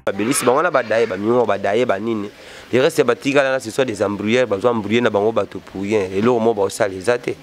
Babelisi bango na badaye bamingo badaye banini, le reste batikala na, ce soit des embrouilleurs, bazwa embrouiller na bango bato pour rien. Eloko moko baosala eza te.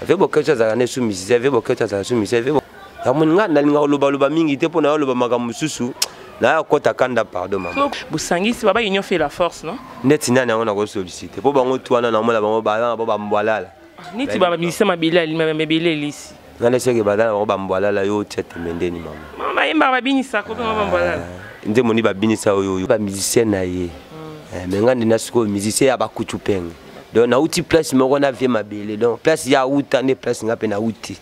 Ave Boketu azalaka nde su musicien, ave Boketu azalaka su musicien. Ave yamoni nga nalinga kolobaloba mingi te mpo na yoloba makambo mosusu naya kota kanda. Pardon, mama. Bosangisi baba, union fait la force, non? Neti nani yango nakosollicite mpo bango tu wana naomona bango baza na bo bambwalala. Neti bamusicien mabele mabele elisi. Nga nde soki baza na bango bambwalala, yo otia tembe ndeni, mama? Mama, bayembaka, babinisaka mpe bambwalala. Nde moni babinisa oyo oyo bamusicien na ye. Mais nga nde na sikoyo musicien ya bakutu penge, donc nauti place moko na vie mabele, donc place ya auta nde place nga mpe nauti.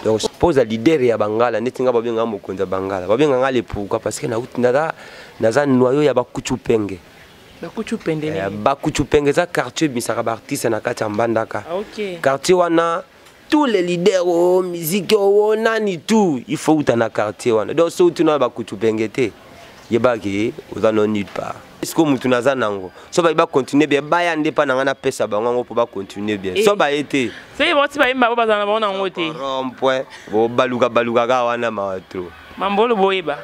Donc poza leader ya bangala neti nga babenganga mokonzi ya bangala, babenganga le pourquoi? Parce que nauti, naza noyau ya bakutu penge. Bakutu pende? Bakutu penge eza quartier ebimisaka baartiste na kati ya Mbandaka. Quartier wana, tous les leaders o musique o nani, tout il faut uta na quartier wana. Donc so uti na bakutu penge te, yebaki oza no nulle part. Siko mutu naza nango, so baye bacontinue bien, baya nde mpa na ngai, napesa bango yango mpo bacontinue bien. So baye te. Soki bauti bayemba bo bazala na bango nango te. Rond point bobaluka baluka kaka wana, mawa trop. Mambolo boyeba.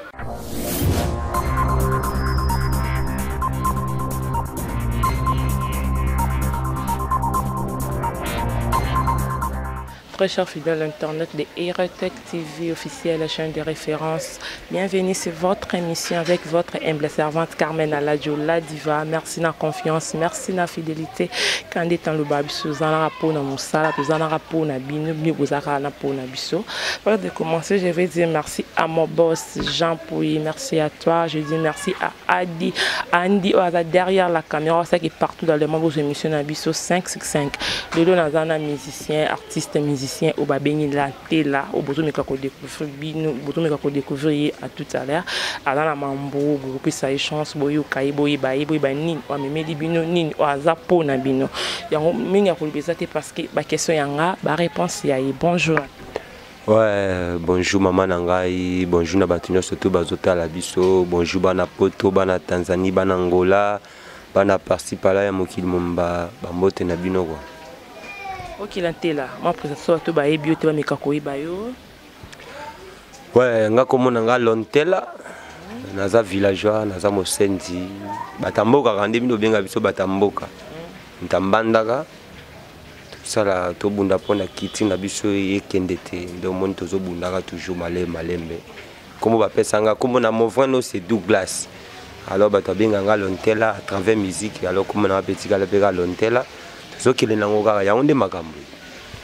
Très chers fidèles internautes de Erotech TV officielle, la chaîne de référence. Bienvenue sur votre émission avec votre humble servante Carmen Aladjo, la diva. Merci na confiance, merci na fidélité. Quand est en le biso, zana po na musala, zana po na bino, bino bozaka na po na biso. Avant de commencer, je vais dire merci à mon boss Jean Pouy, merci à toi. Je dis merci à Adi, Andy, oyo derrière la caméra, ça qui est partout dans le monde, vos émissions na biso 565. Lelo nazana musicien, artiste musicien oyo babengi la tela, oyo bozomeka kodécouvrir bino, bozomeka kodécouvrir ye à tout à l'heure. Aza na mambo, bokopesa ye chance, boyoka ye, boyeba ye, boyeba nini oyo amemeli bino, nini oyo aza mpo na bino. Yango mingi ya koloba eza te parce que baquestion ya nga, baréponse ya ye. Bonjour. Ouais, bonjour mama na ngai, bonjour na bato nyonso to bazotala biso, bonjour bana Poto, bana Tanzanie, bana Angola, bana par-ci par-là ya mokili momba, bambote na bino quoi. Okila ntela mwa présentation, bato bayebi yo te, bameka koyeba yo. Ouais, nga komona nga Lontela, naza villageois, naza mosenzi, bato ya mboka kaka nde bino obenga biso bato ya mboka. Ntambandaka tosala, tobunda mpona kiti na biso ekende te. Nde omoni tozobundaka toujours malembe malembe. Kombo bapesanga, kombo na mon vrai nom, c'est Douglas. Alors bato babenganga Lontela à travers musique. Alors kombo nanga mpe etikala mpe kaka Lontela, tozokende nango kaka, yango nde makambo.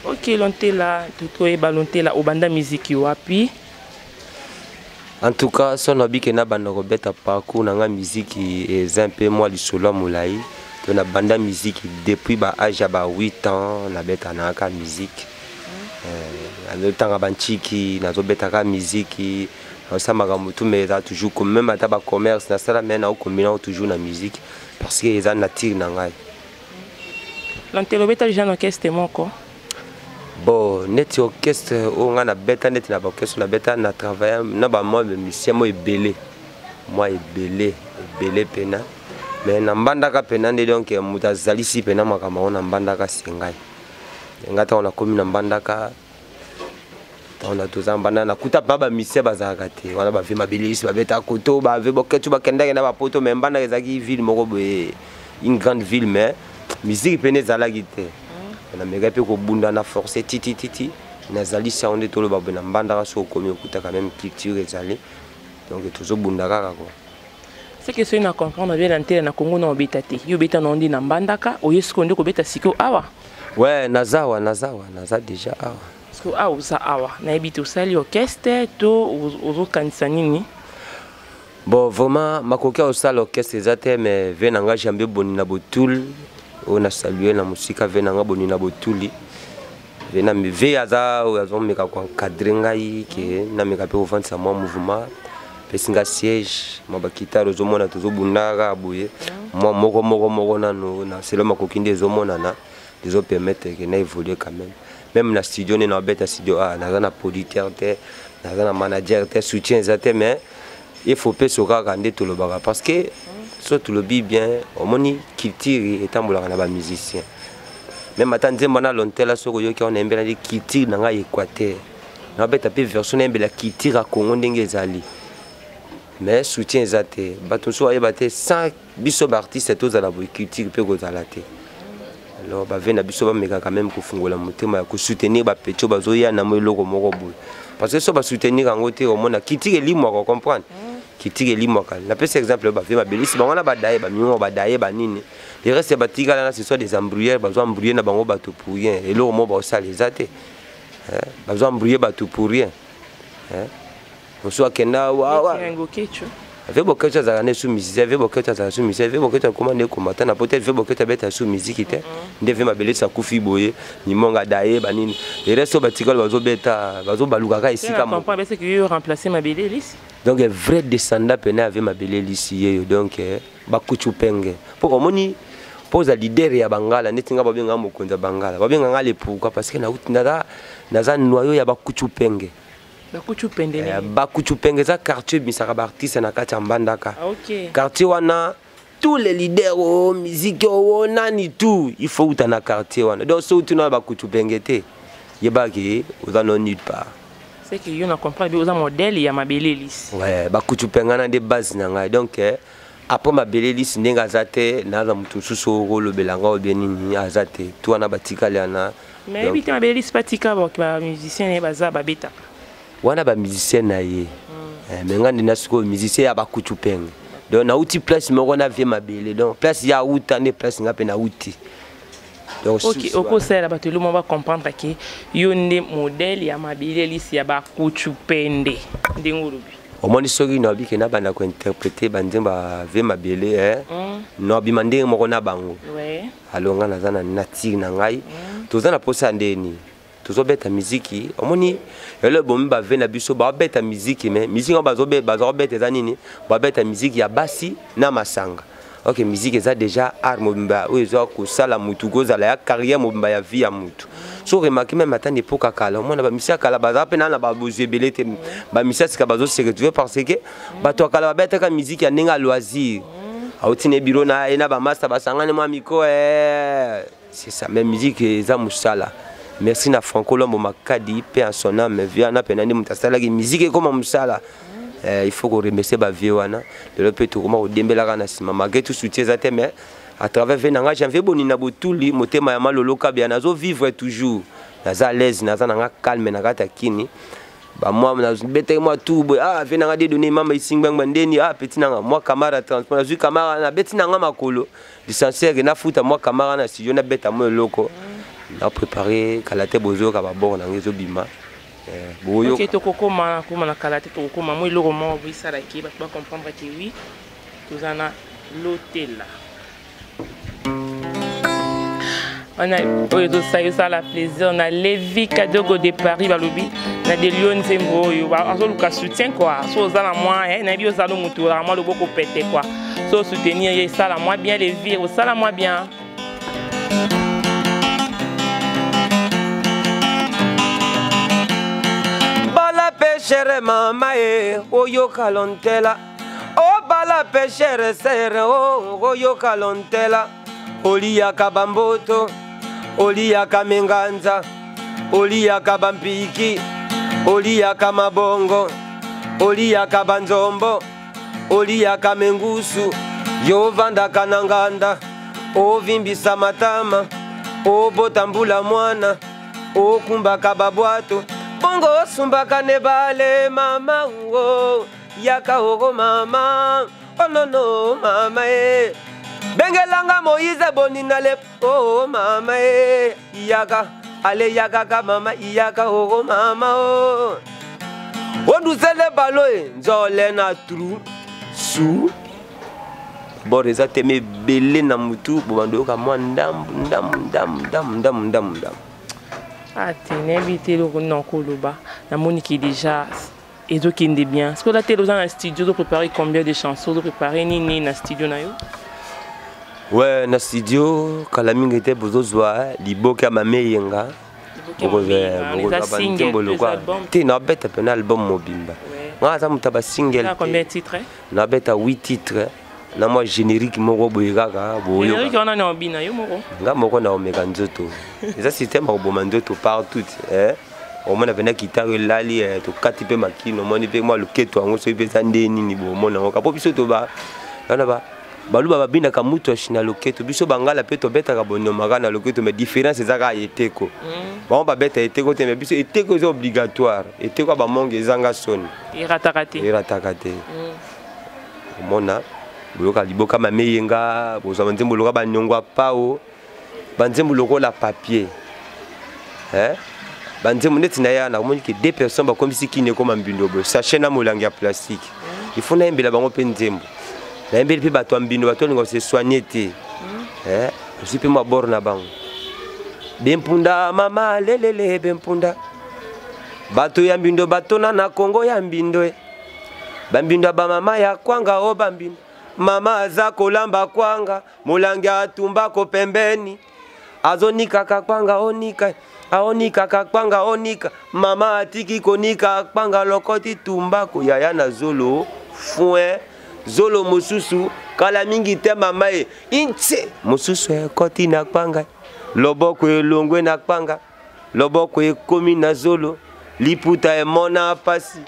Ok, Lontela, toyeba Lontela, obanda miziki wapi? En tout cas, so nabike na banda kobeta, parcours na nga miziki eza mpe mwa lisolo ya molai. To nabanda miziki depuis ba age ya ba 8 ans, nabeta nayaka miziki, nazotanga bantiki, nazobetaka miziki, nazosala makambo tu, mais eza toujours même ata bacommerce nasala, mais naokombina toujours na musique parce que eza nature na ngai. Lontela, obeta déjà na orchestre moko? Bon, neti orchestre oyo ngai nabeta, neti na baorchestre nabeta, na travaille na bamwa bamusicien mo ebele, mwa ebele ebele mpena, mais na Mbandaka mpena nde donc moto azalisi mpena makambo yango na Mbandaka se ngai. Ngai ntango nakomi na Mbandaka, ntango toza Mbandaka, nakuta mpa bamusicien bazalaka te wana, bave mabilisi babeta koto, bave boketu bakendaki na bapoto, mais Mbandaka ezalaki ville moko boye, une grande ville, mais musique pene ezalaki te. Namekaki mpe kobunda na force titititi, nazalisi yango nde toloba boye na Mbandaka. So okomi, okutaka même culture ezali, donc tozobunda kaka quoi. C'est que soki na comprendre bien, na ntela na Congo na obeta te, yo obeta na nde na Mbandaka, oye sikoyo nde kobeta sikoyo awa? Ouais, naza awa, naza awa, naza déjà awa. Sikoyo awa oza awa, nayebi te osali orchestre to ozokanisa nini? Bon, vraiment makoki ya kosala orchestre eza te, mais ve na nga Jambe Boni na Botule, oyo na salue na mosika, ve na nga Boni na Botuli, ve na ve aza oyo azomeka koencadre ngai ke nameka mpe kovandisa mwa mouvement, pesi nga siège, mwa bakitare ozomona, tozobunda kaka boye mwa moko moko moko nano na selo makoki nde ezomonana, ezopermettre ke na évolue quand même, même na studio nde naobeta studio. Ah, naza na producteur te, naza na manager te, soutien eza te, mais il faut mpe so kaka nde tolobaka parce que So tolobi bien, omoni culture etambolaka na bamusicien. Même ata nzembo na lontela, soki oyoki wana, nayembelaki culture na ngai Équateur, nabeta mpe version nayembela culture ya Congo ndenge ezali. Mais soutien eza te. Bato mosusu bayeba te, sans biso baartiste tozala boye, culture mpe kozala te. Alors bave na biso bamekaka même kofungola motema ya kosoutenir bapetits oyo bazoya na mo eloko moko boye, parce que so basoutenir yango te, omona culture elimwaka. Comprendre, culture elimwaka. Napesi exemple, bave mabelisi bango na badaye bamingo, badaye banini, le reste batikala na, ce soit des embrouilleurs. Bazwa embrouiller na bango bato pour rien. Eloko moko baosala eza te. Bazwa embrouiller bato pour rien. Mosu akenda wawa. Vieux Boketo azalaka nde su musicien. Vieux Boketo azalaka su musicien. Vieux Boketo akoma nde combattant na po te. Vieux Boketo abeta su musique te. Nde vieux Mabelesi akufi boye, mimonga daye banini, le reste oyo batikali bazobeta, bazobalukaka esika. Donc vrai descendant pene ave Mabele Elisi yeyo. Donc bakutu penge mpo omoni, mpo oza leader ya bangala neti nga, babenganga mokonzi ya bangala, babenganga le pourquoi? Parce que naza noyau ya bakutu penge. Bakutu penge eza quartier ebimisaka baartiste na kati ya Mbandaka. Quartier wana, tous les leaders o musique o nani, tout il faut uta na quartier wana. Donc so uti na bakutu penge te, yebaki oza no nulle part. C'est que yo na comprendre oza modèle ya Mabele Elisi. Ouais, bakutu penga na nde base na ngai. Donc après Mabele Elisi, ndenge aza te, naza moto mosusu okolobela nga obie nini aza te. To wana batikali wana. Mais yebi te, Mabele Elisi batika bamusicien na ye baza babetaka. Wana bamusicien na ye, mais nga nde na sikoyo musicien ya bakutu penge. Donc nauti place moko na vieux Mabele. Donc place ya auta nde place nga mpe nauti. Donc okosalela bato eloko moko bacomprendre ke yo nde modèle ya Mabele Elisi ya bakutu pende ndenge olobi. Omoni, soki nayebi ke nabanda kointerpréter banzembo ya vieux Mabele, nabima ndenge moko na bango. Alors nga naza na nature na ngai. Toza na posa ya ndeni tozobeta miziki. Omoni, elo ebomi bave na biso, babeta miziki, mais miziki yango baza kobeta eza nini? Babeta miziki ya basi na masanga. Ok, musique eza déjà art mobimba oyo eza kosala mutu kozala ya carrière mobimba ya vie ya mutu. So remarque, même ata na époque ya kala, omona bamisi ya kala baza mpe na babozwi ebele te. Bamisi ya sika bazose retrouver parce que bato ya kala babetaka musique ya ndenge ya loisir, auti na biro na ye na bamasta, basangani mwa micro, c'est ça. Mais musique eza mosala. Merci na Franco Lombo Makadi mpe en son âme viana mpe nde moto asalaki musique ekoma mosala. Il faut koremercier bavieux wana. Lelo mpe tokoma kodembelaka na nsima malgré tout soutien eza te, mais à travers vieux na ngai Janvier Bonina Botuli, motema ya malolo kabia, nazovivre toujours, naza à l'aise, naza nanga calme na kati ya kini. Bamwa nabetaki mwa tour boye, ah, vieux nanga Dedone mama isingbangba ndeni, ah, petit nanga mwa camara transport, nazwi camara, nabeti nanga makolo licenciere, nafuta mwa camara na studio, nabeta mwa eloko na préparé. Kala te bozoyoka babord nanga ezobima. Ok, tokokoma koma na kala te, tokokoma mwa eloko moko boye esalaki bato bacomprendre ke oui, toza na lotela wana oyo ezosala, ezosala plaisir na Levi Kadogo de Paris. Balobi na Delio nzembo oyo azoluka soutien quoi. So oza na mwa, nayebi oza no motu ozalaka mwa loboko pete quoi, so soutenir ye, esala mwa bien. Levi, osala mwa bien. Bala pêcheur mama e oyoka lontela o bala pêcheur sere o oyoka lontela, oliaka bamboto, oliaka menganza, oliaka bampiki, oliaka mabongo, oliaka banzombo, oliaka mengusu, yovandaka na nganda, ovimbisa matama, obota mbula mwana, okumbaka babwato, bongo osumbaka nebale mama o yaka oko mama onono mama e bengelanga Moïse Bonina le o mama e yaka ale yakaka mama iyaka oko mama o ondusele balo e nzole na tru su bord eza teme ebele na mutu bobanda oyoka mwa ndambu ndambu ndambu ndambu ndambu ndambu ndambu. Ate nayebi te eloko nini nakoloba. Namoniki déjà ezokende bien. Soki oza te, oza na studio, ozopréparé combien de chansons? Ozopréparé nini na studio na yo? Ouais, na studio kala mingi te bozozwa liboke ya mame eyenga. Nzembo lokwa te, nabeta mpena album mobimba. Nga aza moto ya basingle. Combien de titres? Nabeta 8 titres. Na mwa générique moko boye kaka boyoka wana na obina yo moko. Nga moko na omeka nzoto. Eza système ya koboma nzoto partout, eh. Omona mpenza kitare elali, eh, tokati mpe makino, omoni mpe mwa loketo yango soki mpe eza nde nini bomona yango kapo biso toba wana ba baluba babinaka mutoshi na loketo, biso bangala mpe tobetaka bonomaka na loketo, mais différence eza kaka eteko. Bango babeta eteko te, mais biso eteko eza obligatoire. Eteko ya bamonge ezanga soni, erataka te, erataka te. Omona boyoka liboka mameyenga, bozwa banzembo lokola baniongo ya pao, banzembo lokola papier, eh? Banzembo neti na ya nakomoni ke deux personnes bakomisi kini ekoma mbindo boye, sachet na molangi ya plastique. Il faut nayembela bango mpe nzembo, nayembeli mpe bato ya mbindo, bato olinga se soigner te, eh? Ozwi mpe mwa bord na bango, bempunda mama lelele, bempunda bato ya mbindo batona na Kongo ya mbindo, e bambindo ya bamama ya kwanga, o bambindo mama aza kolamba kwanga, molangi atumbako pembeni, azonikaka kwanga, onika aonikaka kwanga, onika mama atiki konika kwanga, lokoti tumbako yaya na zolo foin, zolo mosusu kala mingi te, mama ye inse mosusu ekoti na kwanga, loboko elongwe na kwanga, loboko ekomi na zolo, liputa emona pasi,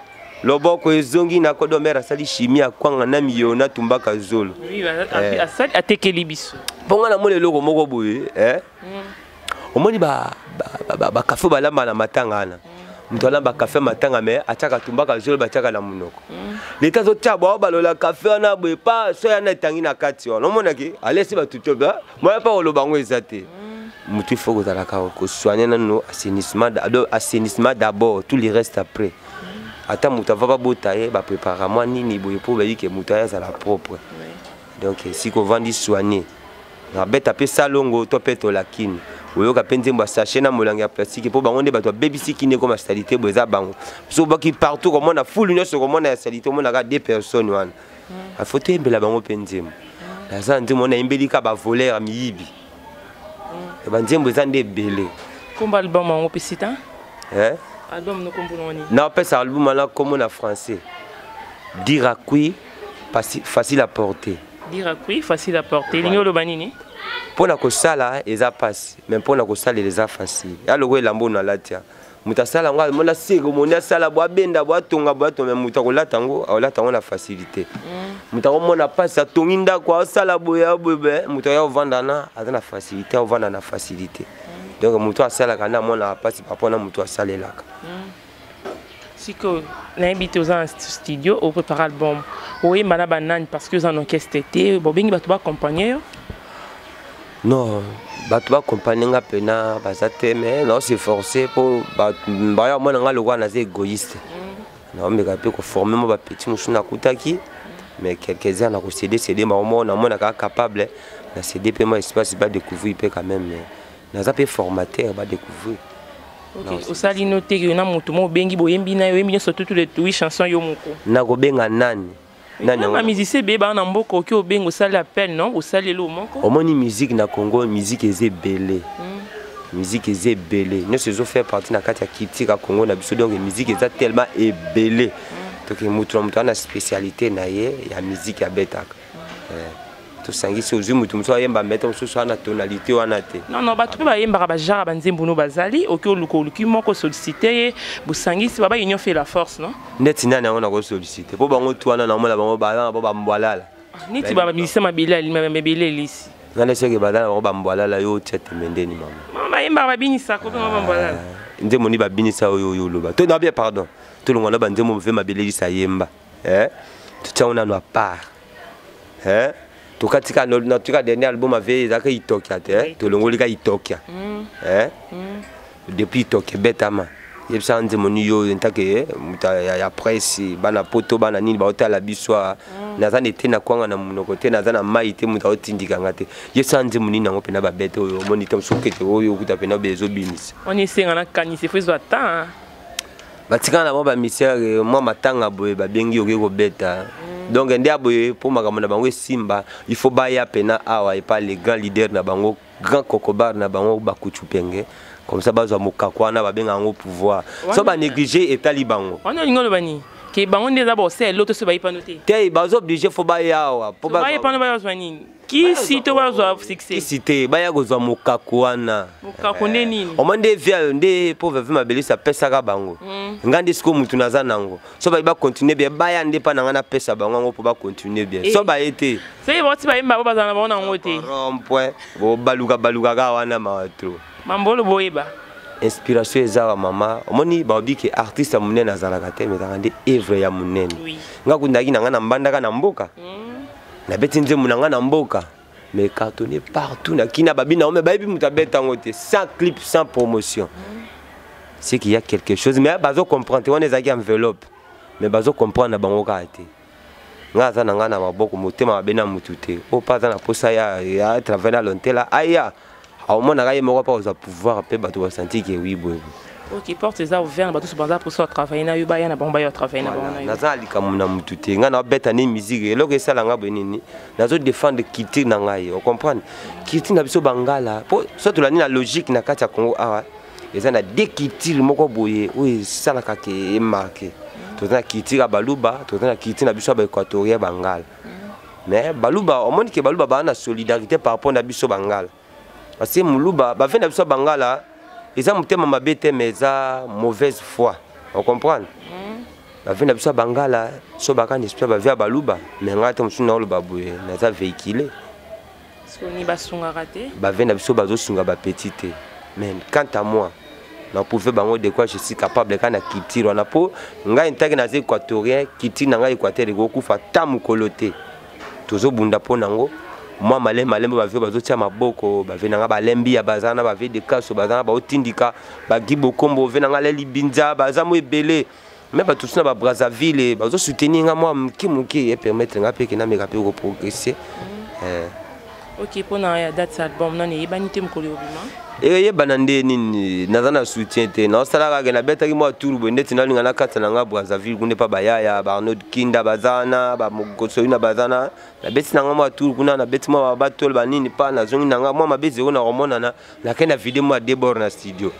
loboko ezongi na kodo. Mare asali chimie ya kwanga na miyo na tumbaka zolo. Oui, asali atekeli biso. Mpo nga namoni eloko moko boye, eh? Omoni bakafe balamba na matanga wana, moto alamba kafe matanga, me atiaka tumbaka zolo, batiaka na monoko. Leta azotia bao balola kafe wana boye, pa so yana etangi na kati wana, omonaki alesi bato te moya mpa koloba yango eza te. Motu il faut kozalaka kosoigne nano, assainissement, assainissement d'abord, tout le reste après. Ata moto ava babota ye, baprépara mwa nini boye mpo bayi ke moto aye azala propre. Donc esika ovandi, soigne nabeta mpe salongo to mpe tolakini, oyoka mpe nzembo ya sachet na molangi ya plastique, mpo bango nde bato babebisi kini ekoma saleté boye. Eza bango so obaki partout, komona fulu nyonso, komona ya saleté, omonaka deux personnes wana. Afo toyembela bango mpe nzembo. Naza nzembo wana nayembeli ka bavoleur ya miyibi, banzembo eza nde ebele. Komba album yango opesi ta? Eh? Album no kombo nani? Naopesa album wana kombo na français "Dire à qui facile à porter". "Dire à qui facile à porter", elingi oloba nini? Mpo na kosala eza mpasi, mais mpo na kosalela eza facile. Ya lokola elamba oyo nalati ya moto asala yango, amona cérémonie, asala bo abenda bo atonga bo atonga, mais moto akolata yango, akolata yango na facilité. Moto akomona mpasi, atongi ndako, asala boye aboye, moto aya ovanda na aza na facilité, aovanda na facilité. Donc moto asalaka nde amonaka mpasi par rapport na moto asalelaka. Sikoyo nayebi te, oza na studio oprépare album, oyemba na banani? Parce que oza na orchestre te, bobengi bato baaccompagne yo? Non, bato baaccompagne nga mpena baza te, mais naose force mpo baya omona nga lokola naza égoïste. Naomeka mpe koforme mo bapeti mosusu nakutaki, mais quelques-uns nakocéder céder bango moko, namonaka capable na céder mpe mwa espace badécouvrir mpe quand même, mais naza mpe formateur, badécouvrir. Ok, osali no te na motu mo obengi, boyembi na yo, oyembi nyonso tutu le huit chanson yo moko? Nakobenga nani? Nani yango? Bamusicien ebeye baa na mboka, oki obenga, osali appel, non, osali elo moko. Omoni musique na Congo, musique eza ebele, musique eza ebele, nyonso ezofaire partie na kati ya culture ya Congo na biso. Donc musique eza tellement ebele, donc motu na moto aza na spécialité na ye ya musique abetaka. Tosangisi, ozwi motu mosusu ayemba maître mosusu aza na tonalité wana te. Non, bato mpe bayembaka bagenre banzembo no bazali, oki oluka, oluki moko, sollicite ye, bosangisi baba, union fait la force, non? Neti nani yango nakosollicite? Mpo bango tu wana naomona bango baza na bo bambwalala. Neti bamusicien mabele mabele elisi. Nga nde soki baza na bango bambwalala, yo otia tembe ndeni, mama? Bayembaka, babinisaka mpe bambwalala. Nzembo ni babinisa oyo oyo oloba to na bien, pardon, tolongwa na banzembo mpe mabele elisi ayemba, totia ngo nano à part. Tokatika natuka dernier album ave ezalaka Itokia te, tolongoli ka Itokia. Depuis Itokia ebetama, yebisaka nzembo ni yo ntake moto ya presse, bana poto, bana nini baotala biso, naza na ete na kwanga na monoko te, naza na mai te, moto aotindikanga te, yebisaka nzembo nini yango mpena babete oyo omoni te, mosuku kete oyo okuta mpena obe ezobimisa. Wana esenga nakanisi fo ezwa temps. Batikala na bango bamisere mwa matanga boye, babengi okoki kobeta. Donc nde ya boye, mpo makambo na bango esimba, il faut baya pena awa epa le grand leader na bango, grand kokobar na bango, bakutu penge comme ça bazwa mokako wana babenga yango pouvoir. So banéglige, etali bango. Wana olingi oloba nini? Ke bango nde eza bosala eloko so bayi pano te. Te, baza obligé, faut baya awa po bayi pano, bayazwa nini? Kisi to bazwa succès? Kisi te, baya kozwa mokako wana. Mokako nde nini? Omoi nde via nde pauvre vi mabelisi apesaka bango. Ngai nde sikoyo mutu naza nango, so bayi bacontinue bien, baya nde mpa na ngai napesa bango yango mpo bacontinue bien. So baye te. Soki bauti bayemba bo bazala na bango nango te. Rond point bobaluka baluka kaka wana, mawa trop. Mambolo boyeba. Inspiration eza wa mama. Omoni, balobi ke artiste ya monene azalaka te, mais ezalaka nde œuvre ya monene. Nga kundaki na ngai na mbandaka na mboka, nabeti nzembo na ngai na mboka, mais cartonné partout na kina babi na me bayebi moto abeta yango te, sans clip, sans promotion. C'est qu'il y a quelque chose, mais bazo comprendre te. Wana ezalaki enveloppe, mais bazo comprendre na bango kaka te. Ngai aza na ngai na maboko, motema mabe na mutu te. Oyo mpe aza na posa ya travail na Lontela, aya aomonaka ye moko mpe akozwa pouvoir mpe bato basanti ke wi boye. Ok, porte eza ouverte na bato nyonso baza mposa batravaille na yo, baya na bango, baya batravaille na bango na yo. Naza na likambo na mutu te. Ngai naobeta nde musique. Eloko esala nga boye nini? Nazodefendre culture na ngai, ocomprendre? Culture na biso bangala, mpo so tolandi na logique, na kati ya Congo awa eza na deux culture moko boye oyo esalaka ke emarke. Toza na culture ya Baluba, toza na culture na biso ya Baéquatorien bangala. Mais Baluba, omoni ke Baluba baa na solidarité par rapport na biso bangala, parce que moluba bave na biso ya bangala eza motema mabe te, mais eza mauvaise foi, ocomprendre? Bave na biso ya bangala so baka na esprit bave ya Baluba. Mais ngai te, mosusu naoloba boye, naza véhicule. Soni basungaka te. Bave na biso bazosunga bapeti te, mais quant à moi, na prouve bango de quoi je suis capable kaka na culture wana, mpo ngai ntaki naza équatorien. Culture na ngai Équateur ekokufa ta mokolo te. Tozobunda mpo nango mwa malembe malembe. Bave bazotia maboko, bave na nga balembi ya baza na bave de kaso, baza na baotindika bagi bokombo ve na nga leli binza, baza mo ebele. Me bato mosusu na Babrazzaville bazosoutenir nga mwa moke moke, epermettre nga mpe ke nameka mpe koprogresse. Ok, mpona ya date ya album, nani eyebani te mokolo obima? Eyebana nde nini? Naza na soutien te. Naosala kaka, nabetaki mwa tour boye ndeti nalinga na kati na nga Brazzaville kuna epa bayaya baarnaud Kinda baza wana, bamogosoyina baza wana. Nabeti na nga mwa tour kuna, nabeti mwa babatole banini pa, nazongi na nga mwa mabe zero na komonana. Nakei na video mwa debord na studio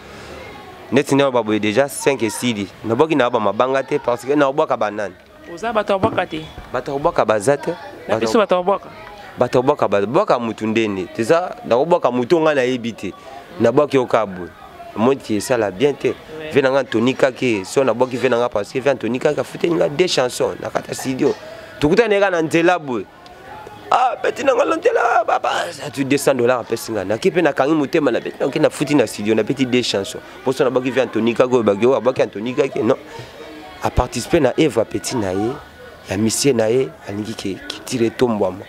neti nde baboye déjà 5 esili. Nabwaki na bamabanga te, parce que naobwaka banani? Oza bato abwaka te. Bato akobwaka baza te. Na biso bato abwaka. Bato akobwaka, babwaka mutu ndeni teza. Nakobwaka mutu ngai nayebi te, nabwaki yo kaka boye, omoni esala bien te. Ve na nga Antony Kake, so nabwaki ve na nga, parce que ve Antony Kake afuteli nga deux chansons na kati ya studio. Tokutani kaka na nzela boye: "Ah, beti na nga Lontela baba atu $200." Apesi nga, nake mpe nakangi motema na beti, nake nafuti na studio, nabeti deux chansons. Mposo nabwaki ve Antony Kake oyo baki oyo abwaki Antony Kake, non, aparticipe na œuvre apeti na ye ya misie na ye, alingi ke kitire etombwama.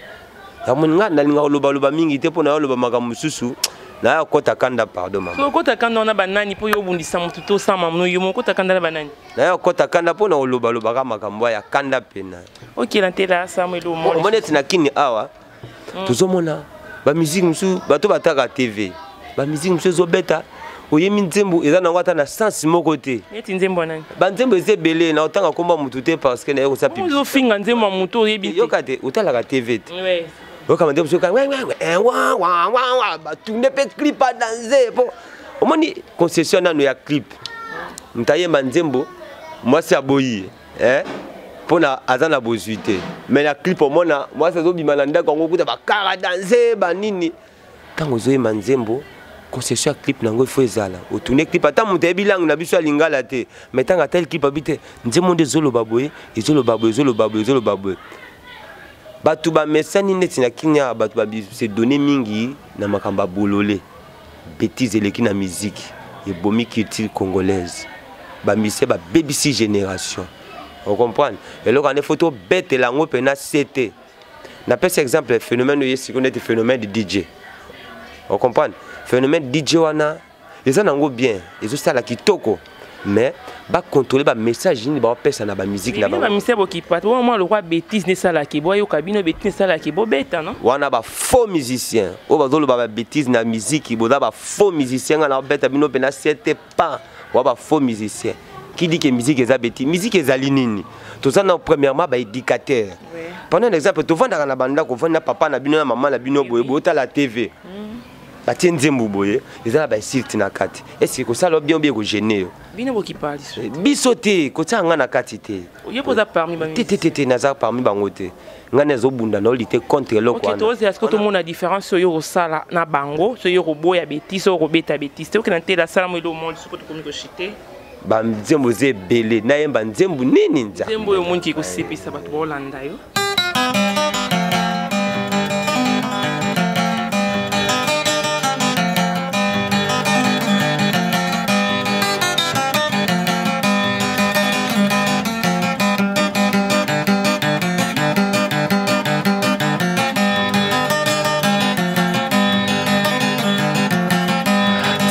Yamoni nga nalinga kolobaloba mingi te, mpo na oloba makambo mosusu naya kota kanda. Pardon mama. So okota kanda wana banani? Mpo yo obundisa motu to osama no yo moko okota kanda na banani? Naya kota kanda mpo na kolobaloba makambo ya kanda pena. Ok, na ntela Samuel. Omoni eti na kini awa tozomona bamusike mosusu, bato bataka TV, bamusike mosusu ezobeta, oyemi nzembo eza nango ata na sens moko te. Neti nzembo ya nani? Banzembo eza ebele, na otanga komba motu te, parce que naye kosala. Ozofinga nzembo ya motu oyebi te. Yoka te, otalaka TV te? Okama nzembo mosusu batunde mpe clip a danse, po omoni concession nano ya clip, moto ayemba nzembo mwasi aboyi ye mpona aza na bozwi te, mais na clip omona mwasi azobima na ndako yango, kuta bakara danse banini. Ntango ozoyemba nzembo, concession ya clip nango ifo ezala otourne clip, ata moto ayebi langue na biso ya lingala te, mais ntango atali clip abi te nzembo nde ezoloba boye, ezoloba boye, ezoloba boye, ezoloba boye. Bato bamesani neti na Kinia, bato base donne mingi na makambo ya bolole. Bétise eleki na musique, ebomi culture congolaise. Bamusicien babebisi génération, ocomprendre? Eloko wana efo tobetela yango mpena se te. Napesa exemple, phénomène oyo sikoyo neti phénomène de DJ, ocomprendre? Phénomène DJ wana eza nango bien, ezosala kitoko, mais bacontrôle bamessage nini baopesa na bamusike na bango. Bamisia bokipa te mwa lokwa bétise nde esalaki boyoka bino, bétise esalaki bobeta no. Wana bafaux musicien oyo bazoloba babétise na musique, boza bafaux musicien. Nga na obeta bino mpena sete pa wa bafaux musicien qui dit que musique eza bétise. Musique ezali nini? Toza na premièrement baéducateur. Pendant un exemple, tovandaka na bandako, ovandi na papa na bino na mama na bino boye, boye otala TV. Batie nzembo boye eza na bainsulte na kati, est-ce kosala bien bien kogêner yo? Bino bokipa liso. Biso te, kotia nga na kati te. Yo mpo oza parmi ba Te, te, te, te, naza parmi bango te. Ngai nazobunda na lutter contre eloko. Wana tozela sikoyo, tomona différence oyo kosala na bango. So yo koboya bétise, oyo kobeta bétise te, okenda ntela asala mo elo monde. Soko tokomi koshite. Banzembo eza ebele, nayemba nzembo nini? Nzembo oyo omoniki kosepisa bato baolanda yo.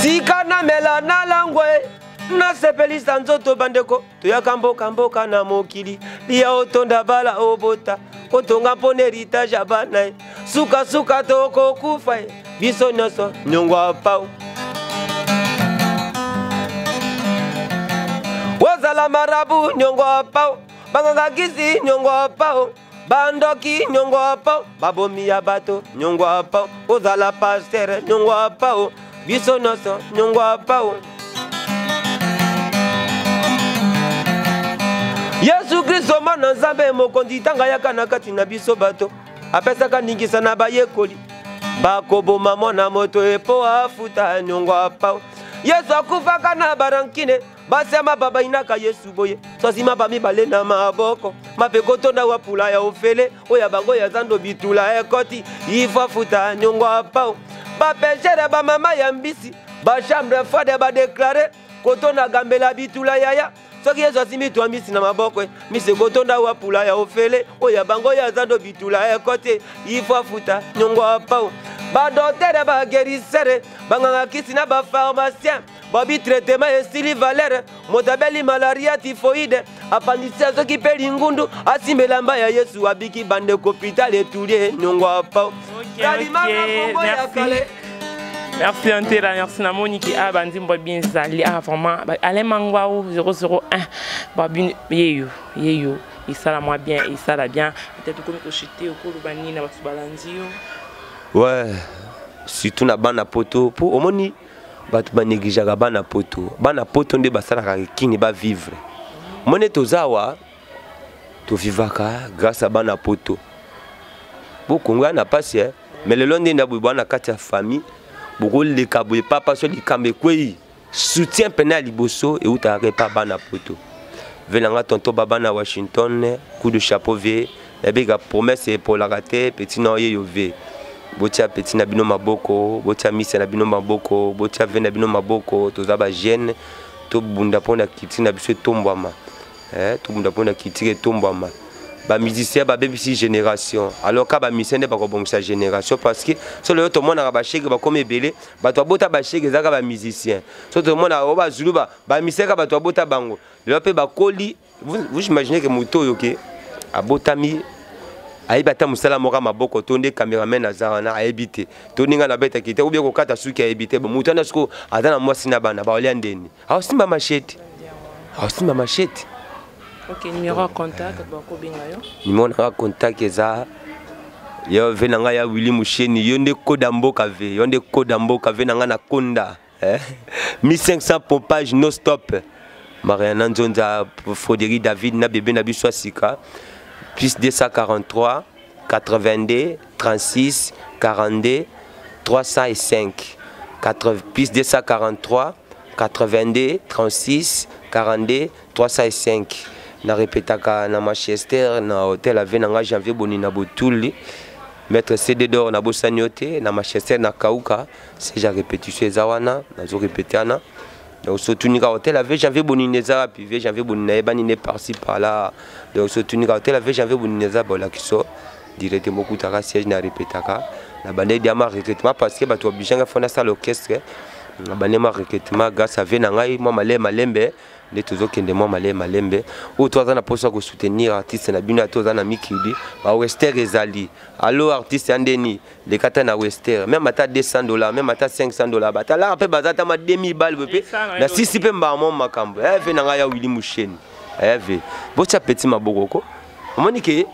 Tika namela nalangwe, nasepelisa nzoto. Bandeko, toyaka mboka mboka na mokili, lia otonda, bala obota, otonga mpona héritage ya bana ye. Sukasuka tokokufa ye, biso nyonso nyongo apau. Ozala marabu, nyongo apau. Banganga kisi, nyongo apau. Bandoki, nyongo apau. Babomi ya bato, nyongo apau. Ozala pasteur, nyongo apau. Biso nyonso nyongo apau. Yesu Kristo, mwana Nzambe mokonzi, ntango ayaka na kati na biso bato, apesaka ndingisa na bayekoli, bakoboma mwana moto epo afuta nyongo apau. Yesu akufaka na barankine. Basi ya mapa bayinaka Yesu boye, swasi mapa mibale na maboko, mape kotonda wapula ya ofele oyo ya bango ya zando, bitula ekoti ifo afuta nyongo apau. Bapêcheurs, bamama ya mbisi, bachambre froide, badéclarer kotonda gambela bitula yaya. Soki Yesu asimbi twa mbisi na maboko, mbisi ekotonda wapula ya ofele oyo ya bango ya zando, bitula ekoti ifo afuta nyongo apau. Badocteurs, baguérisseurs, banganga kisi na bapharmacien, babi traitement esili valeur. Moto abeli malaria, typhoïde, appendicite, soki mpe lingundu, asimba elamba ya Yesu, abiki. Bandeko, hôpital etulie nyongo apau. Okay, merci. Merci Antela, merci na Monique a banzimbo bien zali ah vraiment Alain Mangwao 001 ba bin yeyo yeyo isala moi bien, isala bien. Peut-être comme ko chuter okoloba nini na bato balandi yo? Ouais, surtout na bana poto, po omoni bato banégligeaka bana poto. Bana poto nde basalaka kini bavivre. Omoni, toza awa, tovivaka grâce à bana poto. Po Kongo ya na pasi, eh? Mais lelo nde nda boye, bwana kati ya famille bokoleka boye, papa so likambo ekwei, soutien pene ya liboso eutaka epa bana poto. Ve nanga tonton baba na Washington, coup de chapeau. Ve nabeka promesse epolaka te. Petit na oye yo ve, botia petit na bino maboko, botia misa na bino maboko, botia ve na bino maboko. Toza bajeune, tobunda mpona culture na biso etombwama, eh, tobunda mpona culture etombwama. Bamusicien babebisi génération, alors ka bamusicien nde bakobongisa génération, parce que so lelo tomonaka bashege bakomi ebele, bato babota bashege ezaka bamusicien. So tomonaka oyo bazulu, bamusicien ka bato babota bango, lelo mpe bakoli. Vous imaginez que moto oyo ke abotami ayebi ata mosala moko ya maboko to nde cameraman aza wana ayebi te, to ndenge nabetaki te, obie kokata suki ayebi te. Bon, moto wana sikoyo aza na mwasi na bana, baolia ndeni? Aosimba machette, aosimba machette. Ok, numéro ya contact bakobenga yo? Numéro nanga contact eza yo ve na ngai ya Willi Musheni, yo nde koda mboka ve, yo nde koda mboka ve na ngai na konda, eh? 1500 pompage no stop. Mariana Nzonza, Frédéric David na bébé na biso ya sika, plus 243 82 36 42 305 4, plus 243 82 36 42 305. Na répétaka na Manchester, na hôtel ave na nga Janvier Boni na Botuli, maître CD d'or, na bosani yo te. Na Manchester, na Kauka, siège ya répétition eza wana, nazo répéter wana. Donc sotunika hôtel ave Janvier Bonini eza wapi, ve Janvier Bonini nayebani ne par-ci par-là. Donc sotunika hôtel ave Janvier Bonini eza, bolakisa directement, okutaka siège. Na répétaka na bandeli diama recrutement, parce que bato baobliganga fo nasala orchestre. Na bandeli recrutement grâce ave na ngai, mwa malembe malembe nde tozokende, mwa malembe malembe. Oyo to aza na mposa kosoutenir artiste na bino, ata oza na mikili, bawester ezali. Allo artiste ya ndeni, leka ata na wester, même ata 200 $, même ata 500 $. Batalaka mpe baza ata ma 2000 bale boye mpe na sisi mpe mbaa mo makambo eve na ngai ya Willi Musheni. Eve botia petit maboko ko omoni ke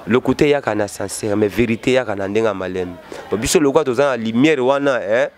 lokuta eyaka na sincère, mais vérité eyaka na ndenge ya malembe. Biso lokwa toza na lumière wana, eh?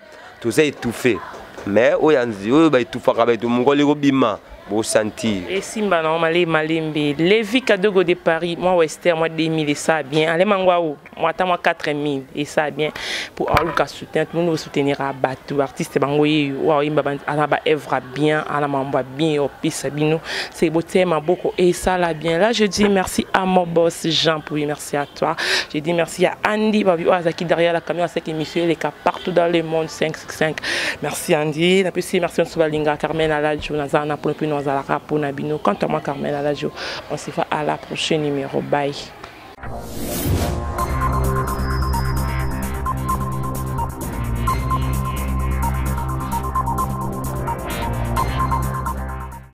Toza étouffé, mais oyo oyo baétouffaka bato, mokolo ekobima, bosentir. Esimba na male malembe. Levi Kadogo de Paris, moi Wester, moi 2000 et ça bien. Allez mangwa moi ata moi 4000 et ça bien. Pour aluka soutien, tout le monde soutenir bato artiste bango ye wa oyimba ala ba œuvre bien, ala mambo bien opesa bino. C'est beauté maboko et ça là bien. Là je dis merci à mon boss Jean Pouy, merci à toi. Je dis merci à Andy Babi Azaki derrière la caméra, c'est émission les cas partout dans le monde 5 5. Merci Andy, na pesi merci Nsobalinga Carmen Alajo nazana pour le nazalaka pona bino. Quant à moi Carmen Alajo, on se voit à la prochaine numéro. Bye.